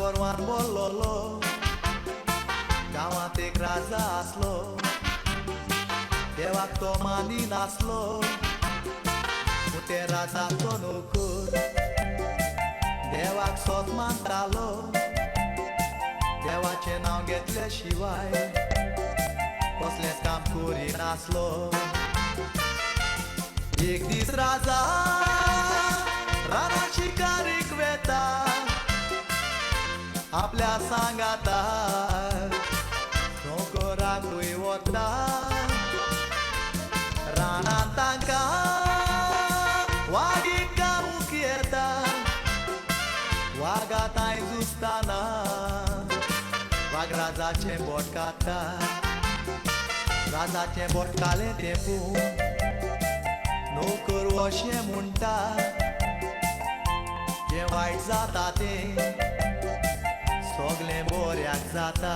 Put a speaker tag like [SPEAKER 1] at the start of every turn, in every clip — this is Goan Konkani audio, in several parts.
[SPEAKER 1] गोरवान बोल्लोलो गांवांत एक राजा आसलो देवाक तो मानी नासलो ते राजाचो नोकर देवाक सोत मानतालो देवाचें नांव घेतले शिवाय कसलेंच काम करिनासलो. एक दीस राजा रानां शिकारीक वेता आपल्या सांगाता नोकराकूय वता रानां तांकां वागी कामूक येता वागा तांय झुजताना वाग राजाचें बोट काडटा राजाचें बोट काडलें तें पूण नोकर अशें म्हणटा जें वायट जाता तें सगलें बऱ्याक जाता.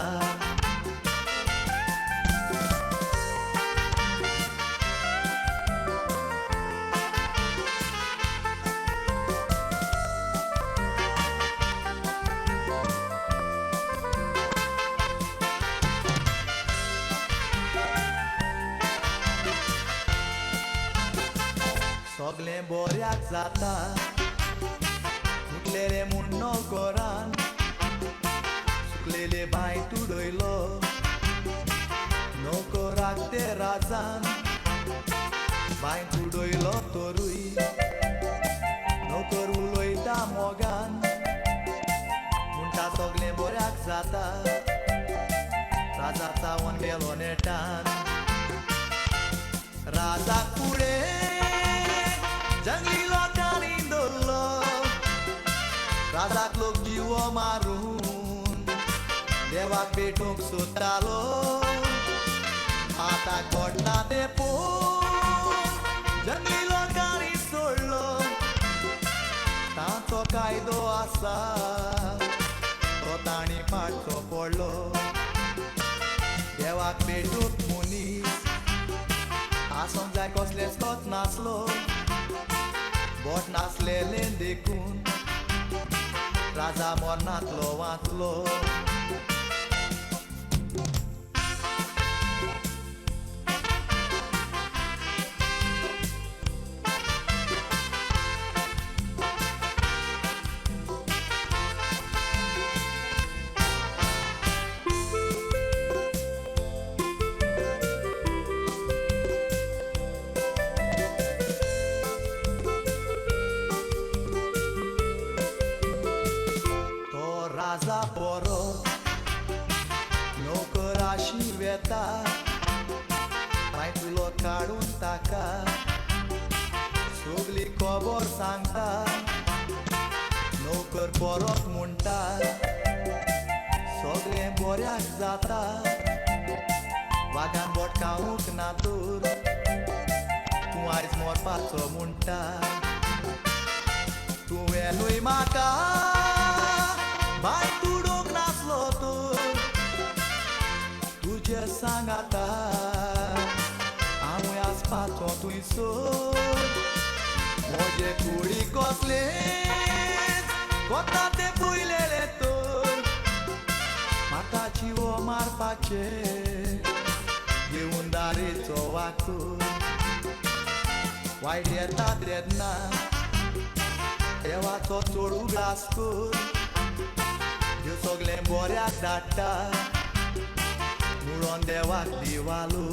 [SPEAKER 1] सगलें बऱ्याक जाता मुटलेले म्हूण नोकरान सुकलेले बांय तुडयलो नोकराक ते राजान बांय तुडयलो तरूय नोकर उलयता मोगान म्हणटा सगलें बऱ्याक जाता राजा चावन गेलो नेटान राजाक फुडें जंगली लोकांनी दवरलो राजाक लोक जिवो मारून देवाक भेटूंक सोदतालो आतां घडटा तें पळोवन जंगली लोकांनी सोडलो तांचो कायदो आसा तो तांणी पाळचो पडलो. देवाक भेटूंक मनीस आसूंक जाय कसलेंच कोत नासलो बोट नासलेलें देखून राजा मरणांतलो वांचलो. राजा बरो नोकराशी वेता बांयतलो काडून ताका सगली खबर सांगता नोकर परत म्हणटा सगलें बऱ्याक जाता वागान बोट खावंक ना तर तूं आयज मरपाचो म्हणटा तुवेंनूय म्हाका बांय तुडूंक नासलो तर तुजे सांगाता हांवूय आसपाचो थंयसर म्हजे कुडी कसलेंच कोता तें पयलेलें तर म्हाका जिवो मारपाचें घेवन दारेचो वाकूर वायट येता तेन्ना देवाचो चड उगडास कर देव सगलें बऱ्याक धाडटा मुळोन देवाक दिवालो.